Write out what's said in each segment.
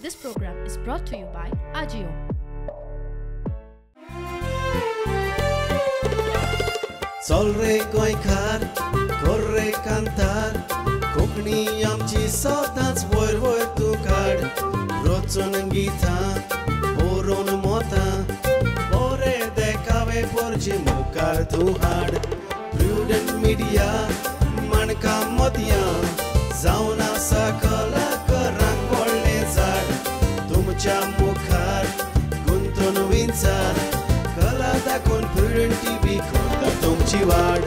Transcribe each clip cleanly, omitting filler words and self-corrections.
This program is brought to you by Ajio. चल रे गोंयकार कर रे कांतार कोंकणी आमची सदांच वयर वयर तूं काड रचून गितां बरोवन मतां बरे देखावे पोरचे मुखार तूं हाड प्रुडंट मिडिया माणका मोतयां जावन आसा कलाकारांक व्हडलें झाड तुमच्या मुखार गुंतून विंचार कला दाखोवन प्रुडंट टीव्ही करता तुमची वाड.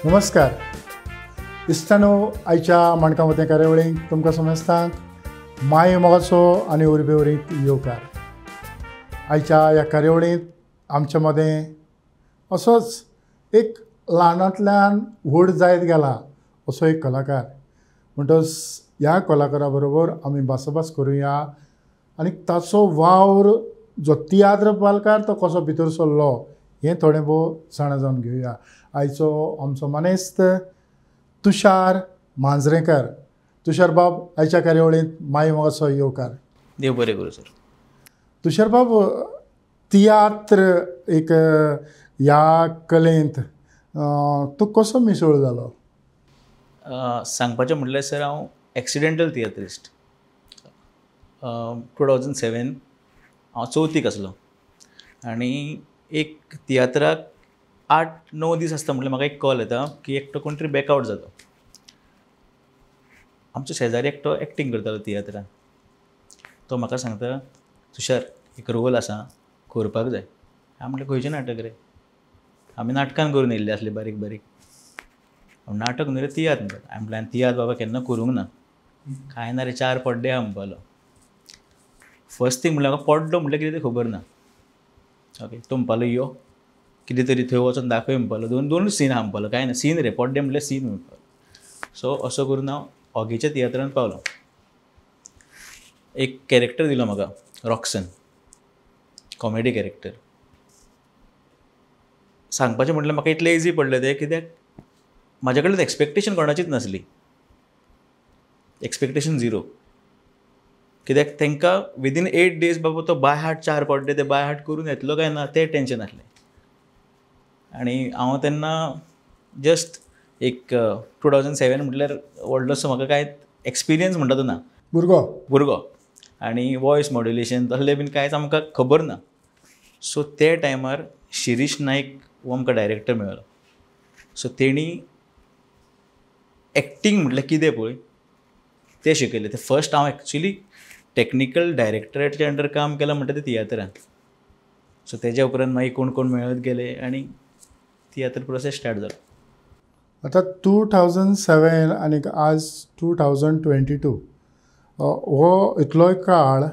नमस्कार इश्टांनो, आयच्या माणकां मोतयां कार्यावळीक तुमकां समेस्तांक माये मोगाचो आनी उर्बे वरीत येवकार. आयच्या ह्या कार्यावळींत आमच्या मदें असोच एक ल्हानांतल्यान व्हड जायत गेला असो एक कलाकार, म्हणटच ह्या कलाकारा बरोबर आमी भासाभास करुया आनी ताचो वावर जो तियात्र पालकार तो कसो भितर सरलो हें थोडें भोव जाणा जावन घेवया. आयचो आमचो मानेस्त तुषार मांजरेकर. तुषार बाब, आयच्या कार्यावळींत माये मोगाचो येवकार. देव बरें करूं सर. तुषार बाब, तियात्र एक ह्या कलेंत तूं कसो मिसळ जालो? सांगपाचें म्हटल्यार सर, हांव एक्सिडेंटल तियात्रिस्ट. 2007 हांव चवथीक आसलो आनी एक तियात्राक 8-9 दीस आसता म्हटल्यार म्हाका एक कॉल येता की एकटो कोण तरी बॅकआवट जाता. आमचो शेजारी एकटो एक्टींग करतालो तियात्रान. तो म्हाका सांगता, तुषार एक रोल आसा करपाक जाय. हांव म्हटलें खंयचें नाटक रे? आमी नाटकान करून येयल्ले आसले बारीक बारीक. नाटक न्हू रे, तियात्र म्हणटा. हांवें म्हटलें तियात्र बाबा केन्ना करूंक ना. कांय ना रे, 4 पड्डे आहा म्हणपालो. फर्स्ट थींग म्हटल्यार म्हाका पड्डो म्हटल्यार कितें तें खबर ना. ओके, तो म्हणपालो यो कितें तरी थंय वचोन दाखय म्हणपालो. दोनूच सीन आहा म्हणपालो. कांय ना, सीन रे, पड्डे म्हटल्यार सीन म्हणपालो. सो असो करून हांव ऑगीच्या तियात्रान पावलो. एक कॅरेक्टर दिलो म्हाका, रॉक्सन, कॉमेडी कॅरेक्टर. सांगपाचें म्हटल्यार म्हाका इतलें इजी पडलें तें, कित्याक म्हाज्या कडल्यान एक्सपेक्टेशन कोणाचीच नासली. Expectation zero. कित्याक तांकां विदीन 8 डेज बाबा तो बाय हार्ट 4 पड्डे ते बाय हार्ट करून येतलो काय ना तें टेंशन आसलें. आनी हांव तेन्ना जस्ट एक 2007 म्हटल्यार व्हडलोसो म्हाका कांय एक्सपिरियन्स म्हणटा तो ना. भुरगो आनी वॉयस मॉड्युलेशन तसलें बीन कांयच आमकां खबर ना. सो ते टायमार शिरीष नायक हो आमकां डायरेक्टर मेळ्ळो. सो तेणी एक्टींग म्हटल्यार कितें पळय तें शिकयलें. तें फर्स्ट हांव एक्चुली टॅक्निकल डायरेक्टराच्या अंडर काम केलां म्हणटा तें तियात्रान. सो तेज्या उपरांत मागीर कोण कोण मेळत गेले आनी तियात्र प्रोसेस स्टार्ट जालो. आतां 2007 आनी आज 2022 हो इतलोय काळ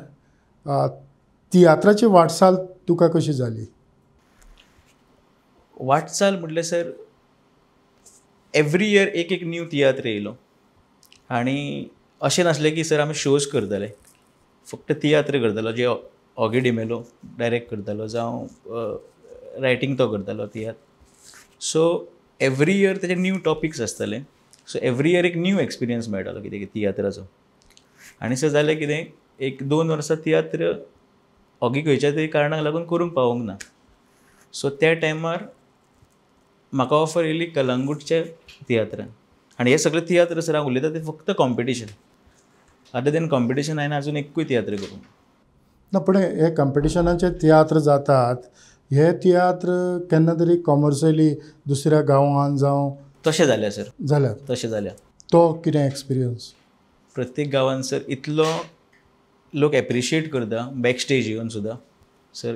तियात्राची वाटचाल तुका कशी जाली? वाटचाल म्हटल्यार सर, एवरी इयर एक एक न्यू तियात्र येयलो आनी अशें नासलें की सर आमी शोज करताले, फक्त तियात्र करतालो जे ऑगी डिमेलो डायरेक्ट करतालो जावं रायटींग तो करतालो तियात्र. सो एवरी इयर तेजे न्यू टॉपिक्स आसताले. सो एवरी इयर एक न्यू एक्सपिरियन्स मेळटालो कितें की तियात्राचो. आनी सर जालें कितें, 1-2 वर्सां तियात्र ऑगी खंयच्या तरी कारणाक लागून करूंक पावूंक ना. सो त्या टायमार म्हाका ऑफर येयली कलंगूटच्या तियात्रान. आनी हे सगळे तियात्र सर हांव उलयता ते फक्त कॉम्पिटिशन. अदर देन कॉम्पिटिशन हांवें आजून एकूय तियात्र करूंक ना. पूण हे कॉम्पिटिशनाचे तियात्र जातात, हे तियात्र केन्ना तरी कॉमर्शियली दुसऱ्या गांवान जावं तशें जालें सर? जाल्यार तशें जाल्यार तो कितें एक्सपिरियन्स? प्रत्येक गांवान सर इतलो लोक एप्रिशिएट करता बॅक स्टेज येवन सुद्दां सर.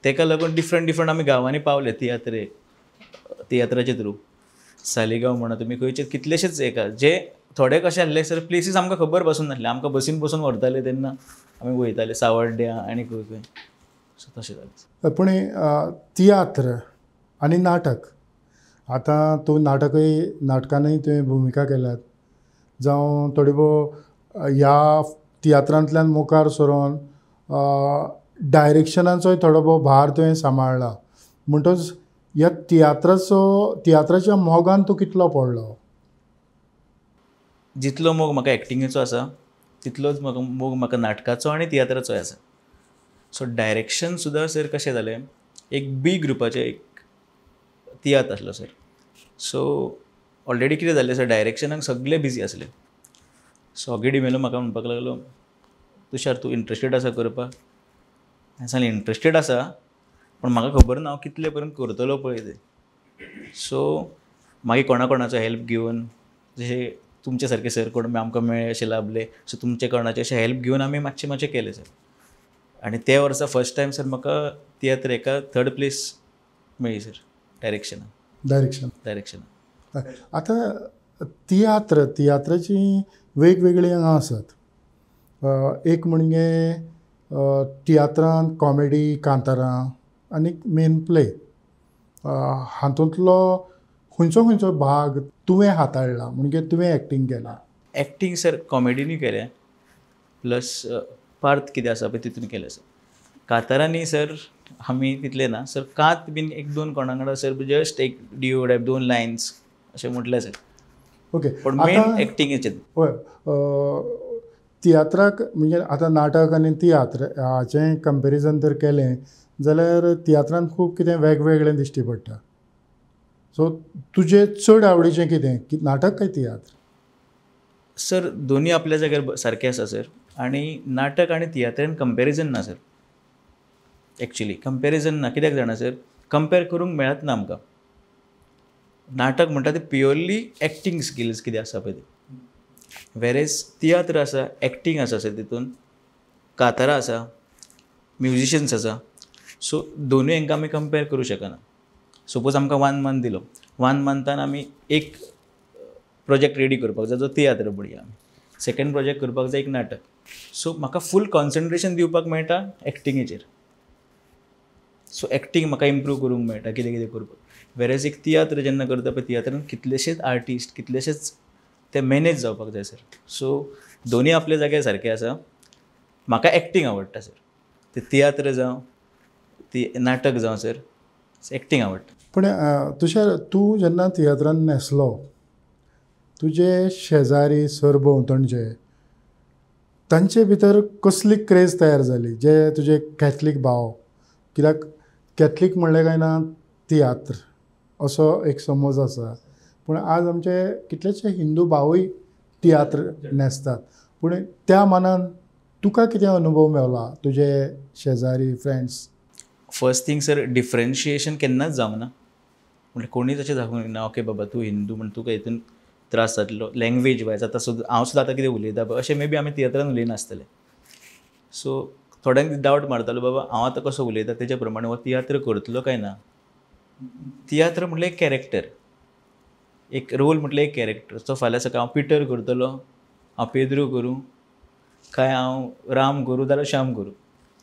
तेका लागून डिफरंट डिफरंट आमी गांवांनी पावले तियात्राचे थ्रू. सालिगांव म्हणा तुमी, खंयचे कितलेशेच एका जे थोडे कशें आसले सर, प्लेसीस आमकां खबर बसून नासले. आमकां बसीन बसून व्हरताले तेन्ना आमी वयताले सावड्ड्यां आनी खंय खंय. सो तशें जालें. पूण तियात्र आनी नाटक, आतां तूं नाटकय नाटकानूय तुवें भुमिका केल्यात जावं थोडी भोव ह्या तियात्रांतल्यान मुखार सरोन डायरेक्शनाचोय थोडो भोव भार तुवें सांबाळ्ळा. म्हणटच ह्या तियात्राच्या मोगान तूं कितलो पडलो? जितलो मोग म्हाका एक्टिंगेचो आसा तितलोच म्हाका मोग म्हाका नाटकाचो आनी तियात्राचोय आसा. सो डायरेक्शन सुद्दां सर कशें जालें, एक बी ग्रुपाचें एक तियात्र आसलो सर. सो ऑलरेडी कितें जालें सर, डायरेक्शनाक सगळे बिजी आसले. सो ऑगी डिमेलो म्हाका म्हणपाक लागलो, तुषार तूं इंट्रस्टेड आसा करपाक? हांवें सांगलें इंट्रस्टेड आसा पूण म्हाका खबर ना हांव कितले पर्यंत करतलो पळय तें. सो मागीर कोणा कोणाचो हेल्प घेवन, जशें तुमचे सारके सर कोण आमकां मेळ्ळे अशें लाभले, सो तुमचे कोणाचे अशें हेल्प घेवन आमी मातशें मातशें केलें सर. आनी ते वर्सा फर्स्ट टायम सर म्हाका तियात्र हेका थर्ड प्लेस मेळ्ळी सर, डायरेक्शनाक. डायरेक्शनाक. आतां तियात्र, तियात्राचीं वेगवेगळीं आंगां आसात. एक म्हणजे तियात्रान कॉमेडी, कांतारां आनी मेन प्ले, हातूंतलो खंयचो खंयचो भाग तुवें हाताळ्ळा, म्हणजे तुवें एक्टींग केलां? एक्टींग सर कॉमेडीनूय केलें, प्लस पार्थ कितें आसा पळय तितून केलें सर. कांतारांनी सर आमी तितलें ना सर, कांत बीन एक दोन कोणा वांगडा सर जस्ट एक डिओ टायप 2 लायन्स अशें म्हटलें सर. ओके, पूण मेन एक्टिंगेचेर. हय, तियात्राक म्हणजे आतां नाटक आनी तियात्र हाचें कंपेरिजन जर केलें जाल्यार तियात्रान खूब कितें वेगवेगळें दिश्टी पडटा. सो तुजें चड आवडीचें कितें, नाटक काय तियात्र? सर दोनूय आपल्या जाग्यार सारकें आसा सर. आनी नाटक आनी तियात्रान कंपेरिजन ना सर, एक्चुली कंपेरिजन ना. कित्याक जाणा सर, कंपेर करूंक मेळत ना आमकां. नाटक म्हणटा तें प्युअरली एक्टींग स्किल्स कितें आसा पळय तें, वेरेज तियात्र आसा एक्टींग आसा सर, तितून कांतारां आसा, म्युजिशन्स आसा. सो दोनूय हांकां आमी कंपेर करूं शकना. सपोज आमकां 1 मंथ दिलो, 1 मंथान आमी एक प्रोजेक्ट रेडी करपाक जाय जो तियात्र म्हणया, आमी सेकेंड प्रोजेक्ट करपाक जाय एक नाटक. सो म्हाका फूल कॉन्सन्ट्रेशन दिवपाक मेळटा एक्टिंगेचेर. सो एक्टींग म्हाका इम्प्रूव करूंक मेळटा कितें कितें करपाक. वेरेज एक तियात्र जेन्ना करता पळय, तियात्रान कितलेशेच आर्टिस्ट, कितलेशेच ते मॅनेज जावपाक जाय सर. सो दोनूय आपल्या जाग्यार सारके आसा. म्हाका एक्टींग आवडटा सर, ते तियात्र जावं ती नाटक जावं सर, एक्टींग आवडटा. पूण तुषार, तूं जेन्ना तियात्रान न्हेसलो, तुजे शेजारी सरभोंवतणचे तांचे भितर कसली क्रेज तयार जाली, जे तुजे कॅथलीक भाव, कित्याक कॅथलीक म्हणलें काय ना तियात्र असो एक समज आसा, पूण आज आमचे कितलेशे हिंदू भावूय तियात्र न्हेसतात, पूण त्या मानान तुका कितें अनुभव मेवला तुजे शेजारी friends? First thing sir, differentiation केन्नाच जावंक ना. म्हणल्यार कोणीच अशें दाखोवंक ना ओके बाबा तूं हिंदू म्हण तुका हितून त्रास जातलो. लँग्वेज वायज आतां सुद्दां हांव सुद्दां आतां कितें उलयता पळय अशें मे बी आमी तियात्रान उलयनासतले. सो थोड्यांक डावट मारतालो बाबा हांव आतां कसो उलयता तेज्या प्रमाणे हो तियात्र करतलो काय ना. तियात्र म्हटल्यार एक कॅरेक्टर, एक रोल म्हटल्यार एक कॅरेक्टर. सो फाल्यां सकाळीं हांव पिटर करतलो, हांव पेद्रू करूं काय हांव राम करूं जाल्यार श्याम करूं,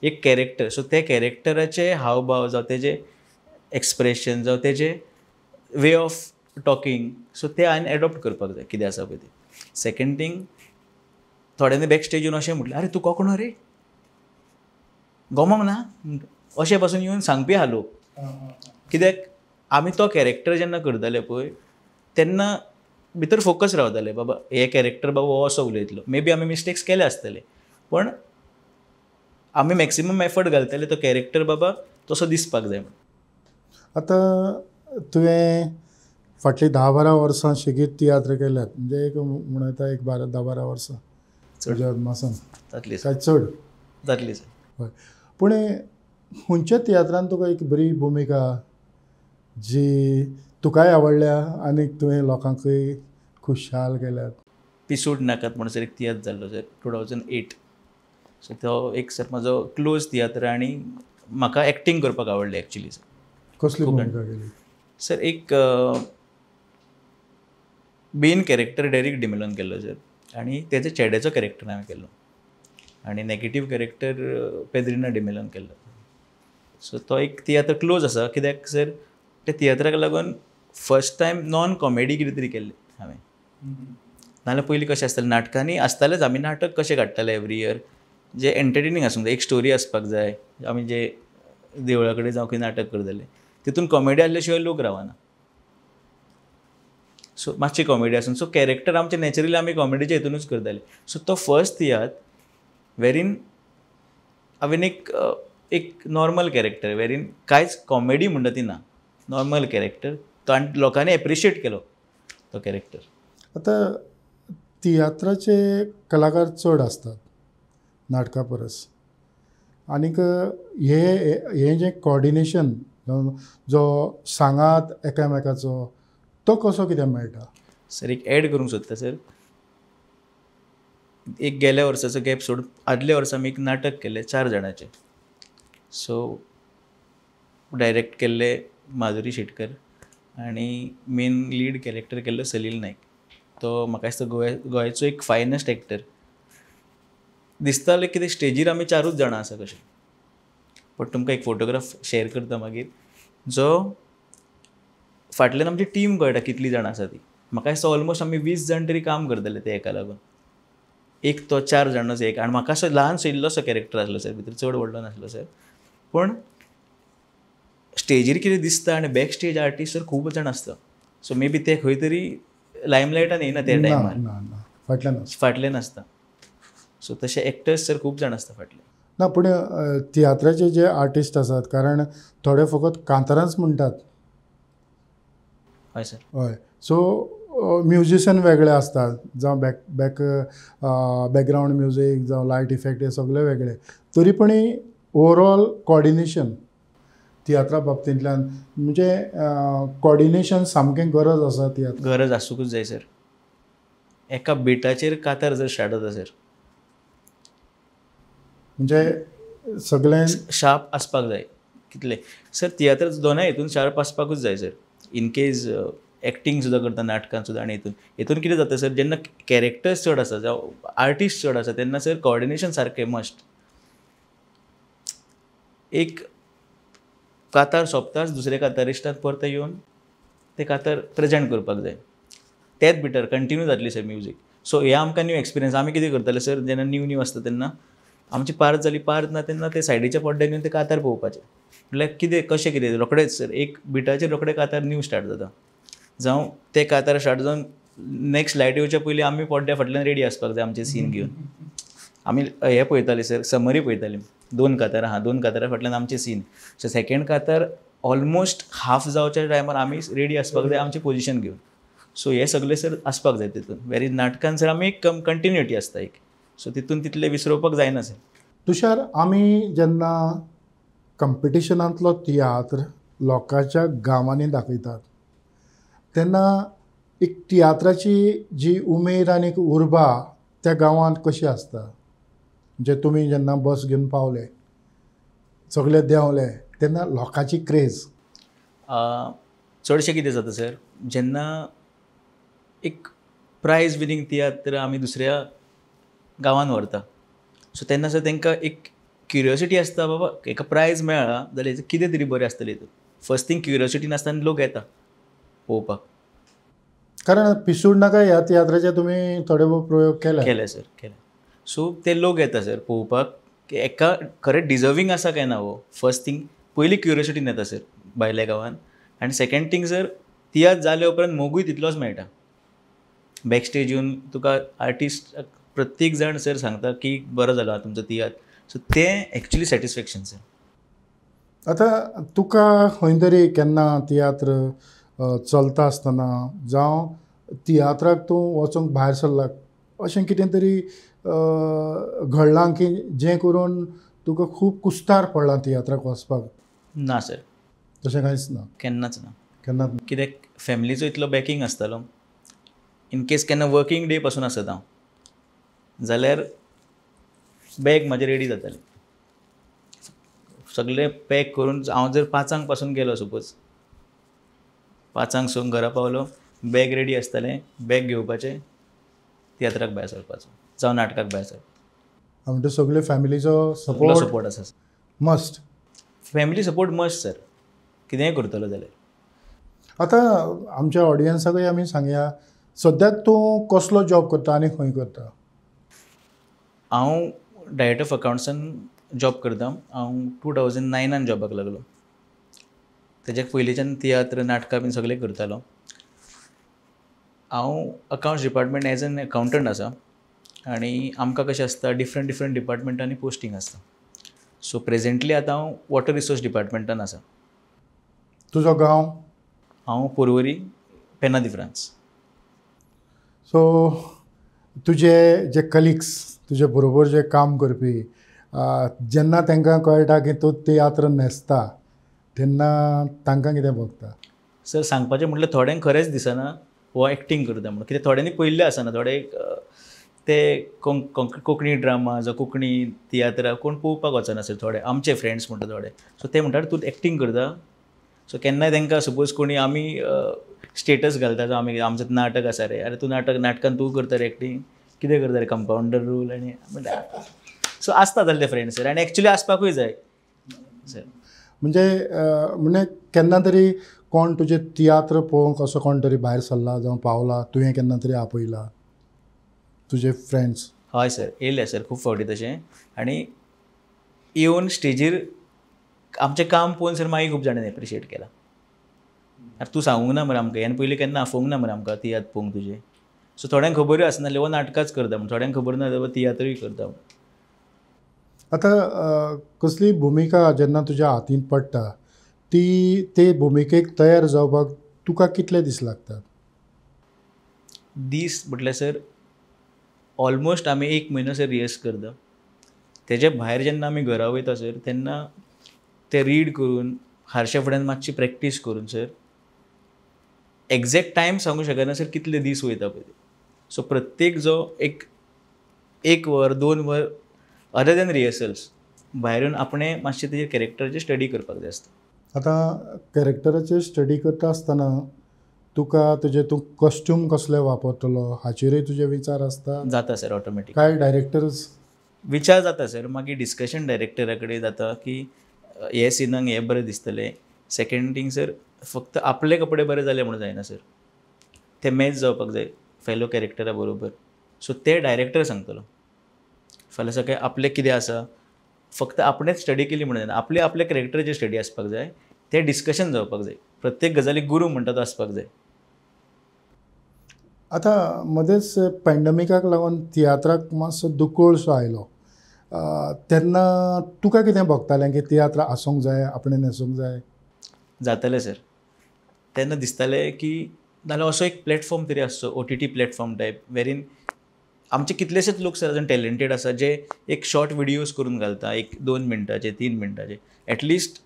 एक कॅरेक्टर. सो ते कॅरेक्टराचे हावभाव जावं तेजे एक्सप्रेशन जावं तेजे वे ऑफ टॉकींग, सो ते हांवें एडॉप्ट करपाक जाय कितें आसा पळय तें. सेकेंड थींग, थोड्यांनी बॅक स्टेज येवन अशें म्हटलें, आरे तूं कोंकणो रे, गोमोंक ना, अशें पासून येवन सांगपी आहा लोक. कित्याक आमी तो कॅरेक्टर जेन्ना करताले पळय तेन्ना भितर फोकस रावताले बाबा हे कॅरेक्टर बाबा हो असो उलयतलो. मे बी आमी मिस्टेक्स केले आसतले पण आमी मॅक्सिमम एफर्ट घालतले तो कॅरेक्टर बाबा तसो दिसपाक जाय म्हणून. आतां तुवें फाटलीं 10-12 वर्सां सेगीत तियात्र केल्यात, म्हणजे एक म्हणूं येता एक 10-12 वर्सां तुज्या अदमासान जातली काय चड जातली सर. हय, पूण खंयच्या तियात्रान तुका एक बरी भुमिका जी तुकाय आवडल्या आनी तुवें लोकांकूय खुशाल केल्यात? पिसूड नाकात म्हणून सर एक तियात्र जाल्लो सर 2008. सो तो एक सर म्हाजो क्लोज तियात्र आनी म्हाका एक्टींग करपाक आवडली एक्चुली सर. कसली भुमिका केली सर? एक मेन कॅरेक्टर डेरिक डिमेलोन केल्लो सर, आनी तेजो चेड्याचो कॅरेक्टर हांवें केल्लो आनी नेगेटीव कॅरेक्टर पेद्रिना डिमेलोन केल्लो. सो तो एक तियात्र क्लोज आसा कित्याक सर त्या तियात्राक लागून फर्स्ट टायम नॉन कॉमेडी कितें तरी केल्लें हांवें. नाजाल्यार पयलीं कशें आसतालें नाटकांनी आसतालेंच, आमी नाटक कशें काडटाले एवरी इयर जें एंटरटेनींग आसूंक जाय, एक स्टोरी आसपाक जाय. आमी जे देवळा कडेन जावं खंय नाटक करताले तितून कॉमेडी आसल्या शिवाय लोक रावना. सो मातशी कॉमेडी आसून सो कॅरेक्टर आमचे नॅचरली आमी कॉमेडीच्या हितूनच करताले. सो तो फर्स्ट तियात्र वेरीन हांवें एक एक नॉर्मल कॅरेक्टर वेरीन कांयच कॉमेडी म्हणटा ती ना, नॉर्मल कॅरेक्टर तो आनी लोकांनी एप्रिशिएट केलो तो कॅरेक्टर. आतां तियात्राचे कलाकार चड आसतात नाटका परस, आनीक हे जें कॉर्डिनेशन जो सांगात एकामेकाचो तो कसो कित्याक मेळटा? सर एक एड करूंक सोदता सर, एक गेल्या वर्साचो गॅप सोडून आदल्या वर्सा आमी एक नाटक केलें 4 जाणांचें. सो डायरेक्ट केल्लें माधुरी शेटकर आनी मेन लीड कॅरेक्टर केल्लो सलील नायक. तो म्हाका दिसता गोंयचो एक फायनस्ट एक्टर दिसतालें कितें स्टेजीर आमी 4ूच जाणां आसा कशें, बट तुमकां एक फोटोग्राफ शेयर करता मागीर, जो फाटल्यान आमची टीम कळटा कितली जाणां आसा ती. म्हाका दिसता ऑलमोस्ट आमी 20 जाण तरी काम करतले ते एका लागून, एक तो 4 जाणांचो एक. आनी म्हाका असो ल्हानसो इल्लोसो कॅरेक्टर आसलो सर भितर, चड व्हडलो नासलो सर, पूण स्टेजीर कितें दिसता आनी बॅक स्टेज आर्टिस्ट सर खूब जाण आसता. सो मे बी ते खंय तरी लायमलायटान येयना त्या टायमार, फाटल्यान आसता. सो तशे एक्टर्स सर खूब जाण आसता फाटले. ना पूण तियात्राचे जे आर्टिस्ट आसात, कारण थोडे फकत कांतारांच म्हणटात. हय सर. हय, सो म्युजिशन वेगळे आसतात, जावं बॅक बॅक बॅकग्रावंड म्युजीक जावं लायट इफेक्ट हे सगळे वेगळे, तरी पण ओवरऑल कॉर्डिनेशन तियात्रा बाबतींतल्यान म्हणजे कॉर्डिनेशन सामकें गरज आसा तियात्र. गरज आसूंकच जाय सर. एका बिटाचेर कातार जर स्टार्ट जाता सर, म्हणजे सगळें शार्प आसपाक जाय. कितले सर तियात्र दोनाय हितून शार्प आसपाकूच जाय सर. इन केज एक्टींग सुद्दां करता नाटकान सुद्दां, आनी हितून हितून कितें जाता सर, जेन्ना कॅरेक्टर्स चड आसा जावं आर्टिस्ट चड आसा तेन्ना सर कॉर्डिनेशन सारकें मस्ट. एक कातार सोंपताच दुसऱ्या कातारिस्टाक परते येवन ते कातार प्रेजेंट करपाक जाय, तेच भितर कंटिन्यू जातली सर म्युजीक. सो हे आमकां न्यू एक्सपिरियन्स. आमी कितें करताले सर, जेन्ना न्यू न्यू आसता तेन्ना आमची पार्त जाली, पार्त ना तेन्ना ते सायडीच्या पड्ड्यान येवन ते कातार पळोवपाचे, म्हणल्यार कितें कशें कितें रोखडेच सर एक बिटाचेर रोखडे कातार न्यू स्टार्ट जाता, जावं ते कातार स्टार्ट जावन नेक्स्ट लायट येवच्या पयलीं आमी पड्ड्या फाटल्यान रेडी आसपाक जाय आमचे सीन घेवन. आमी हें पळयताले सर, समरी पळयताले, 2 कातारां आहा, 2 कातारां फाटल्यान आमचे सीन. सो सेकेंड कातार ऑलमोस्ट हाफ जावच्या टायमार आमी रेडी आसपाक जाय आमचें पोजिशन घेवन. सो हे सगळे सर आसपाक जाय तितून. वेरी नाटकान सर आमी एक कंटिन्युटी आसता एक, सो तितून तितलें विसरोवपाक जायना सर. तुषार, आमी जेन्ना कंपिटिशनांतलो तियात्र लोकांच्या गांवांनी दाखयतात तेन्ना एक तियात्राची जी उमेद आनी एक उर्बा त्या गांवांत कशी आसता? म्हणजे तुमी जेन्ना बस घेवन पावले, सगळे देंवले तेन्ना लोकांची क्रेज चडशें कितें जाता सर, जेन्ना एक प्रायज विनींग तियात्र आमी दुसऱ्या गांवांत व्हरता, सो तेन्ना सर तांकां एक क्युरियोसिटी आसता, बाबा एका प्रायज मेळ्ळा जाल्यार कितें तरी बरें आसतलें हितून. फर्स्ट थींग क्युरियोसिटी नासतना लोक येता पळोवपाक. कारण पिसूड नाका ह्या तियात्राचे तुमी थोडे भोव प्रयोग केले. केले सर, केले. सो ते लोक येता सर पळोवपाक की एका खरें डिजर्वींग आसा काय ना हो. फर्स्ट थींग पयली क्युरियोसिटीन येता सर भायल्या गांवांत. आनी सेकेंड थींग सर, तियात्र जाल्या उपरांत मोगूय तितलोच मेळटा. बॅक स्टेज येवन तुका आर्टिस्ट प्रत्येक जाण सर सांगता की बरो जालो तुमचो तियात्र. सो तें एक्चुली सॅटिस्फॅक्शन सर. आतां तुका खंय तरी केन्ना तियात्र चलता आसतना जावं तियात्राक तूं वचूंक भायर सरला अशें कितें तरी घडलां की जें करून तुका खूब कुस्तार पडलां तियात्राक वचपाक? ना सर, तशें कांयच ना, केन्नाच ना, केन्नाच. कित्याक फॅमिलीचो इतलो बॅकींग आसतालो, इन केस केन्ना वर्कींग डे पासून आसत हांव जाल्यार बॅग म्हाजें रेडी जातालें, सगळें पॅक करून. हांव जर 5 पासून गेलो सपोज, 5 सून घरा पावलो, बॅग रेडी आसतालें, बॅग घेवपाचें, तियात्राक भायर सरपाचो जावं नाटकाक भायर सरपाचो. म्हणटा सगळे फॅमिलीचो सपोर्ट सपोर्ट आसा must. Family support must sir, कितेंय करतलो जाल्यार. आतां आमच्या ऑडियन्साकूय आमी सांगया, सद्याक तूं कसलो जॉब करता आनी खंय करता? हांव डायरेक्टर ऑफ अकावंट्सान जॉब करता. हांव 2009 जॉबाक लागलो. तेज्या पयलींच्यान तियात्र नाटकां बीन सगळें करतालो. हांव accounts department as an accountant आसा आनी आमकां कशें आसता डिफरंट डिफरंट डिपार्टमेंटांनी पोस्टींग आसता. सो प्रेजेंटली आतां हांव वॉटर रिसोर्स डिपार्टमेंटान आसा. तुजो गांव? हांव पोरवरी, पेना दी फ्रांस. सो तुजे जे कलिग्स, तुजे बरोबर जे काम करपी, जेन्ना तांकां कळटा की तूं तियात्र न्हेसता तेन्ना तांकां कितें भोगता? सर सांगपाचें म्हटल्यार थोड्यांक खरेंच दिसना हो एक्टींग करता म्हणून, कित्याक थोड्यांनी पळयल्लें आसना. थोडे ते कोंकणी ड्रामा जावं कोंकणी तियात्रां कोण पळोवपाक वचना सर, थोडे आमचे फ्रेंड्स म्हणटा थोडे. सो ते म्हणटात तूं एक्टींग करता. सो केन्नाय तांकां सपोज कोणी आमी स्टेटस घालता जावं आमी आमचें नाटक आसा रे, अरे तूं नाटकान तूं करता रे एक्टींग, कितें करता रे कंपावंडर रोल आनी म्हणटा. सो आसता जाल्ले फ्रेंड्स सर, आनी एक्चुली आसपाकूय जाय सर. म्हणजे म्हणजे केन्ना तरी कोण तुजे तियात्र पळोवंक असो कोण तरी भायर सरला जावं पावला, तुवें केन्ना तरी आपयला तुजे फ्रेंड्स? हय सर, येयले सर खूब फावटी तशें. आनी येवन स्टेजीर आमचें काम पळोवन सर मागीर खूब जाणांनी एप्रिशिएट केलां. आरे तूं सांगूंक ना मरे आमकां, ह्यान पयलीं केन्ना आफोवंक ना मरे आमकां तियात्र पळोवंक तुजें. सो थोड्यांक खबरूय आसनासलें हो नाटकांच करता म्हूण, थोड्यांक खबर ना जाल्यार तियात्रूय करता म्हूण. आतां कसली भुमिका जेन्ना तुज्या हातींत पडटा ती ते भुमिकेक तयार जावपाक तुका कितले दीस लागतात? दीस म्हटल्यार सर ऑलमोस्ट आमी 1 म्हयनो सर रिहर्स करता. तेजे भायर जेन्ना आमी घरा वयता सर तेन्ना ते रीड करून हारश्या फुड्यान मातशी प्रॅक्टीस करून सर एग्जॅक्ट टायम सांगू शकना सर कितले दीस वयता पळय. सो प्रत्येक जो एक वर 2 वर अदर दॅन रिहर्सल्स भायर येवन आपणें मातशें तेजेर कॅरेक्टराचेर स्टडी करपाक जाय आसता. आतां कॅरेक्टराचेर स्टडी करता आसतना तुका तुजें तूं कॉस्ट्यूम कसलें वापरतलो हाचेरूय तुजे विचार आसता? जाता सर ऑटोमॅटीक. काय डायरेक्टर्स विचार जाता सर, मागीर डिस्कशन डायरेक्टरा कडेन जाता की हे सिनाक हें बरें दिसतलें. सेकेंड थींग सर, फक्त आपले कपडे बरे जाले म्हणून जायना सर, ते मॅच जावपाक जाय फेलो कॅरेक्टरा बरोबर. सो ते डायरेक्टर सांगतलो. फाल्यां सकाळीं आपलें कितें आसा फक्त आपणेच स्टडी केली म्हणून जायना, आपले आपल्या कॅरेक्टराचेर स्टडी आसपाक जाय, तें डिस्कशन जावपाक जाय. प्रत्येक गजालीक गुरू म्हणटा तो आसपाक जाय. आतां मदेंच पॅन्डमिकाक लागून तियात्राक मातसो दुकळ सो आयलो तेन्ना तुका कितें भोगतालें की तियात्र आसूंक जाय, आपणें न्हेसूंक जाय? जातालें सर. तेन्ना दिसतालें की नाल्यार असो एक प्लॅटफॉर्म तरी आसचो, OTT platform type, wherein आमचे कितलेशेच लोक सर अजून टॅलेंटेड आसा जे एक शॉर्ट विडियोज करून घालता, 1-2 मिनटाचे 3 मिनटाचे. एटलिस्ट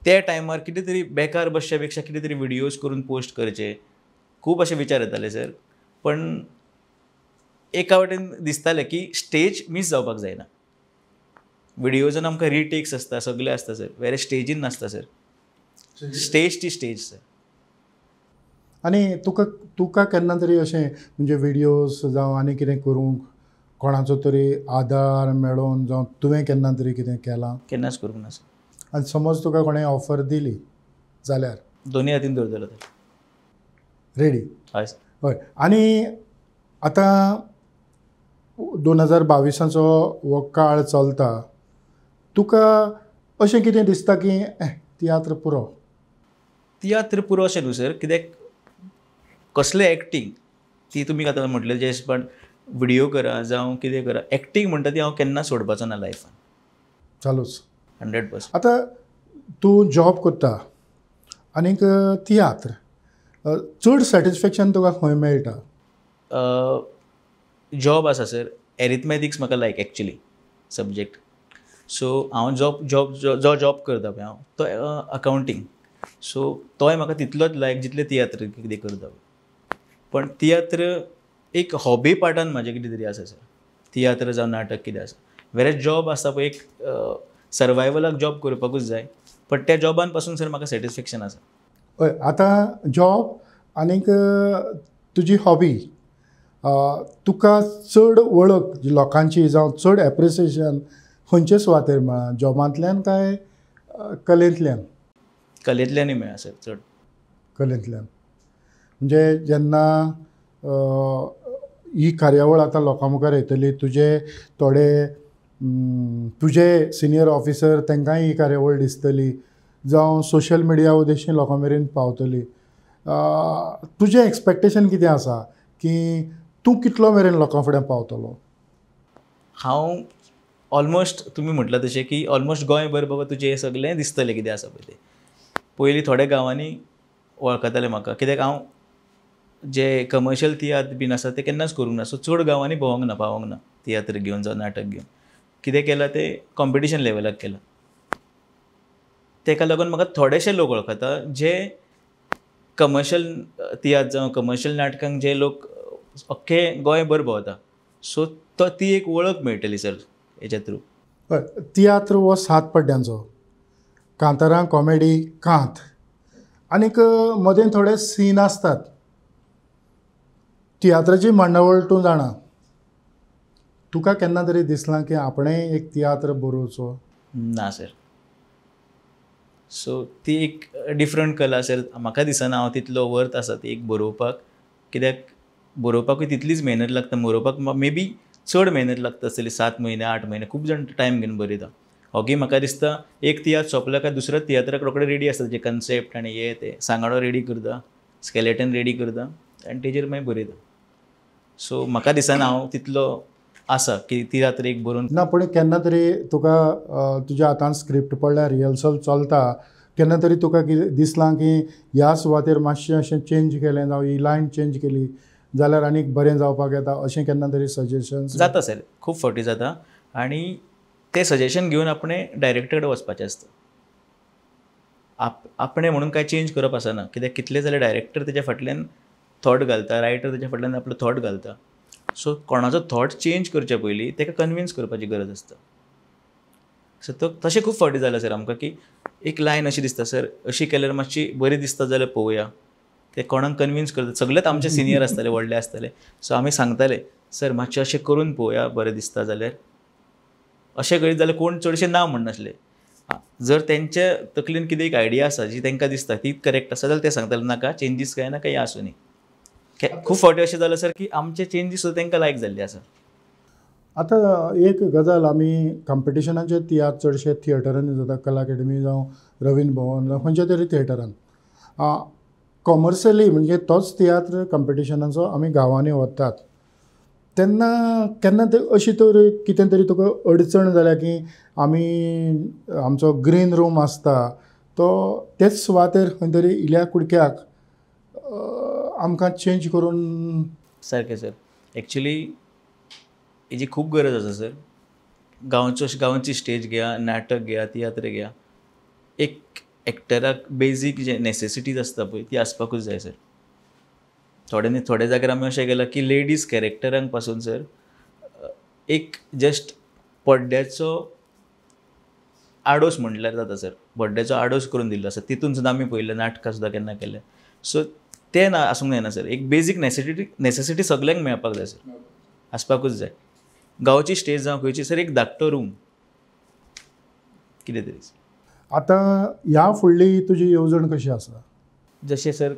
त्या टायमार कितें तरी बेकार बसच्या पेक्षा कितें तरी विडियोज करून पोस्ट करचे, खूब अशे विचार येताले सर. पण एका वटेन दिसतालें की स्टेज मीस जावपाक जायना. विडियोजान आमकां रिटेक्स आसता, सगळें आसता सर, वेरे स्टेजीन नासता सर. स्टेज ती स्टेज सर. आनी तुका केन्ना तरी अशें म्हणजे विडियोज जावं आनी कितें करूंक कोणाचो तरी आदार मेळोवन जावं तुवें केन्ना तरी कितें केलां? केन्नाच करूंक ना सर. आनी समज तुका कोणें ऑफर दिली जाल्यार? दोनूय हातीन दवरतलो तर. रेडी? हय सर. हय. आनी आतां 2022 हो काळ चलता, तुका अशें कितें दिसता की तियात्र पुरो? तियात्र पुरो अशें न्हू सर, कित्याक कसलें एक्टींग ती तुमी आतां म्हटलें जे पण विडियो करा जावं कितें करा, एक्टींग म्हणटा ती हांव केन्ना सोडपाचो ना लायफान. चालूच 100%. आतां तूं जॉब करता आनीक तियात्र, चड सॅटिस्फॅक्शन तुका खंय मेळटा? जॉब आसा सर, एरिथमॅटिक्स म्हाका लायक एक्चुली सब्जेक्ट. सो हांव जो जॉब करता पळय हांव तो अकावंटींग, सो तोय म्हाका तितलोच लायक जितले तियात्र कितें करता. पण तियात्र एक हॉबी पार्टान म्हाजें कितें तरी आसा सर, तियात्र जावं नाटक कितें आसा. वेरेज जॉब आसता पळय एक सर्वायवलाक जॉब करपाकूच जाय, पण त्या जॉबान पासून सर म्हाका सॅटिस्फॅक्शन आसा. हय. आतां जॉब आनीक तुजी हॉबी, तुका चड वळख लोकांची जावं चड एप्रिसिएशन खंयचे सुवातेर मेळ्ळां, जॉबांतल्यान काय कलेंतल्यान? कलेंतल्यानूय मेळ्ळां सर चड. कलेंतल्यान म्हणजे जेन्ना ही कार्यावळ आतां लोकां मुखार येतली, तुजे थोडे तुजे सिनियर ऑफिसर तांकांय ही कार्यावळ दिसतली जावं सोशल मिडिया उद्देशीन लोकां मेरेन पावतली, तुजें एक्सपेक्टेशन कितें आसा की तूं कितलो मेरेन लोकां फुडें पावतलो? हांव ऑलमोस्ट तुमी म्हटलां तशें की ऑलमोस्ट गोंयभर बाबा तुजें हें सगळें दिसतलें कितें आसा पळय तें. पयलीं थोड्या गांवांनी वळखताले म्हाका, कित्याक हांव जे कमर्शियल तियात्र बीन आसा ते केन्नाच करूंक ना. सो चड गांवांनी भोंवंक ना, पावोंक ना तियात्र घेवन जावं नाटक घेवन. कितें केलां तें कॉम्पिटिशन लेवलाक केलां. तेका लागून म्हाका थोडेशे लोक वळखता जे कमर्शियल तियात्र जावं कमर्शियल नाटकांक जे लोक अख्खे गोंयभर भोंवता. सो तो ती एक वळख मेळटली सर हेच्या थ्रू. हय, तियात्र हो 7 पड्ड्यांचो, कांतारां, कॉमेडी, कांत आनीक मदें थोडे सीन आसतात. तियात्राची मांडावळ तूं जाणा, तुका केन्ना तरी दिसलां की आपणें एक तियात्र बरोवचो? ना सर. सो ती एक डिफरंट कला सर. म्हाका दिसना हांव तितलो वर्थ आसा ती एक बरोवपाक, कित्याक बरोवपाकूय तितलीच मेहनत लागता. बरोवपाक मे बी चड मेहनत लागता आसतली, 7 म्हयने 8 म्हयने खूब जाण टायम घेवन बरयता. होगी म्हाका दिसता एक तियात्र सोंपलो काय दुसऱ्या तियात्राक रोखडे रेडी आसता, जे कन्सेप्ट आनी हे ते सांगाडो रेडी करता, स्केलेटन रेडी करता आनी तेजेर मागीर बरयता. सो म्हाका दिसना हांव तितलो आसा की तियात्र एक बरोवन. ना, पूण केन्ना तरी तुका तुज्या हातान स्क्रिप्ट पडल्यार रिहर्सल चलता, केन्ना तरी तुका कितें दिसलां की ह्या सुवातेर मातशें अशें चेंज केलें जावं ही लायन चेंज केली जाल्यार आनीक बरें जावपाक येता, अशें केन्ना तरी सजेशन्स जाता सर? खूब फावटी जाता आनी ते सजेशन घेवन आपणें डायरेक्टर कडेन वचपाचें आसता. आपणें म्हणून कांय चेंज करप आसना, कित्याक कितले जाल्यार डायरेक्टर तेज्या फाटल्यान थॉट घालता, रायटर तेज्या फाटल्यान आपलो थॉट घालता. सो कोणाचो थॉट चेंज करच्या पयलीं ताका कन्विन्स करपाची गरज आसता. सो तो तशें खूब फावटी जालां सर आमकां की एक लायन अशी दिसता सर अशी केल्यार मातशी बरी दिसता जाल्यार पळोवया, ते कोणाक कन्विन्स करता. सगळेच आमचे सिनियर आसताले, व्हडले आसताले. सो आमी सांगताले सर मातशें अशें करून पळोवया बरें दिसता जाल्यार. अशें करीत जाल्यार कोण चडशें ना म्हणनासले. जर तेंच्या तकलेन कितें एक आयडिया आसा जी तांकां दिसता ती करेक्ट आसा जाल्यार ते सांगताले नाका चेंजीस काय ना काही आसूं न्ही. खूब फावटी अशें जालें सर की आमचे चेंजीस सुद्दां तांकां लायक जाल्ले आसा. आतां एक गजाल, आमी कॉम्पिटिशनाचे तियात्र चडशे थिएटरांनी जाता, कला अकेडमी जावं रवींद्र भवन जावं खंयच्या तरी थिएटरान. कॉमर्शियली म्हणजे तोच तियात्र कॉम्पिटिशनाचो आमी गांवांनी व्हरतात तेन्ना केन्ना ते अशी तर कितें तरी तुका अडचण जाल्या की आमी आमचो ग्रीन रूम आसता तो तेच सुवातेर खंय तरी इल्या कुडक्याक आमकां चेंज करून? सारकें सर, एक्चुली हेजी खूब गरज आसा सर. गांवची स्टेज घेया, नाटक घेया, तियात्र घेया, एक एक्टराक बेजीक जे नेसेसिटीज आसता पळय ती आसपाकूच जाय सर. थोडे थोडे जाग्यार आमी अशें केलां की लेडीज कॅरेक्टरांक पासून सर एक जस्ट पड्ड्याचो आडोस म्हणल्यार जाता सर, पड्ड्याचो आडोस करून दिल्लो आसा, तितून सुद्दां आमी पळयलें, नाटकां सुद्दां केन्ना केलें. सो तें ना आसूंक जायना सर. एक बेजीक नेसेसिटी सगल्यांक मेळपाक जाय सर, आसपाकूच जाय. गांवची स्टेज जावं खंयची सर, एक धाकटो रूम कितें तरी. आतां ह्या फुडली तुजी येवजण कशी आसा? जशें सर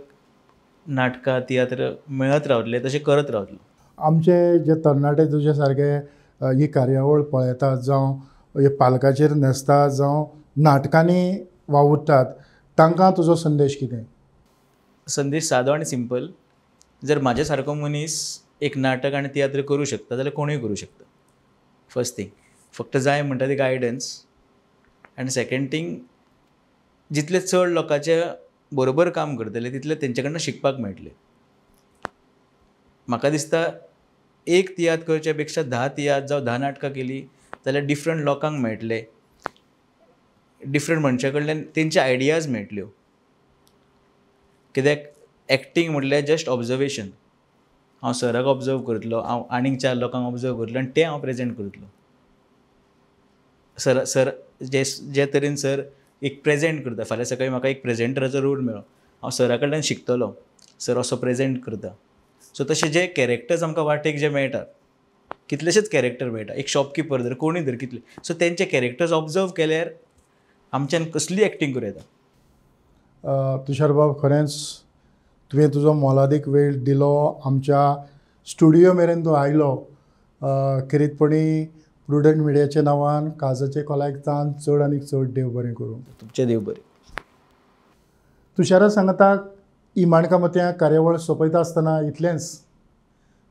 नाटकां तियात्र मेळत रावतले तशें करत रावतलो. आमचे जे तरणाटे तुजे सारके ही कार्यावळ पळयतात जावं हे पालकाचेर न्हेसतात जावं नाटकांनी वावुरतात, तांकां तुजो संदेश कितें? संदेश सादो आनी सिंपल, जर म्हाज्या सारको मनीस एक नाटक आनी तियात्र करूं शकता जाल्यार कोणूय करूं शकता. फर्स्ट थींग फक्त जाय म्हणटा ती गायडन्स, आनी सेकेंड थींग जितले चड लोकांचे बरोबर काम करतले तितले तेंचे कडल्यान शिकपाक मेळटलें. म्हाका दिसता एक तियात्र करच्या पेक्षा 10 तियात्र जावं 10 नाटकां केलीं जाल्यार डिफरंट लोकांक मेळटले, डिफरंट मनशां कडल्यान तेंचे आयडियाज मेळटल्यो. कित्याक एक्टींग म्हटल्यार जस्ट ऑब्जर्वेशन. हांव सराक ऑब्जर्व करतलो, हांव आनीक 4 लोकांक ऑब्जर्व करतलो आनी तें हांव प्रेजेंट करतलो. सर सर जे जे तरेन सर एक प्रेजेंट करता, फाल्यां सकाळीं म्हाका एक प्रेजेंटराचो रोल मेळ्ळो, हांव सरा कडल्यान शिकतलो, सर असो प्रेजेंट करता. सो तशें जे कॅरेक्टर्स आमकां वाटेक जे मेळटात, कितलेशेच कॅरेक्टर मेळटा, एक शॉपकिपर धर, कोणूय धर, कितले, सो तेंचे कॅरेक्टर्स ऑब्जर्व केल्यार आमच्यान कसली एक्टींग करूं येता. तुषार बाब, खरेंच तुवें तुजो मोलादीक वेळ दिलो, आमच्या स्टुडियो मेरेन तूं आयलो. खेरीतपणी प्रुडंट मिडियाच्या नांवान काजाचे कोलायक चड आनी चड देव बरें करूं. तुमचें देव बरें. तुषारा सांगता ही माणकां मोतयां कार्यावळ सोंपयता आसतना इतलेंच,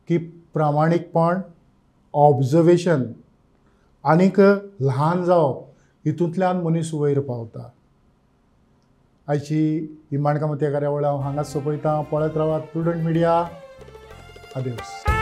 की प्रामाणीकपण, ऑब्जर्वेशन आनीक ल्हान जावप हितूंतल्यान मनीस वयर पावता. आयची ही माणकां मोतयां कार्यावळ हांव हांगाच सोंपयतां. पळयत रावात प्रुडंट मिडिया. आदेवस.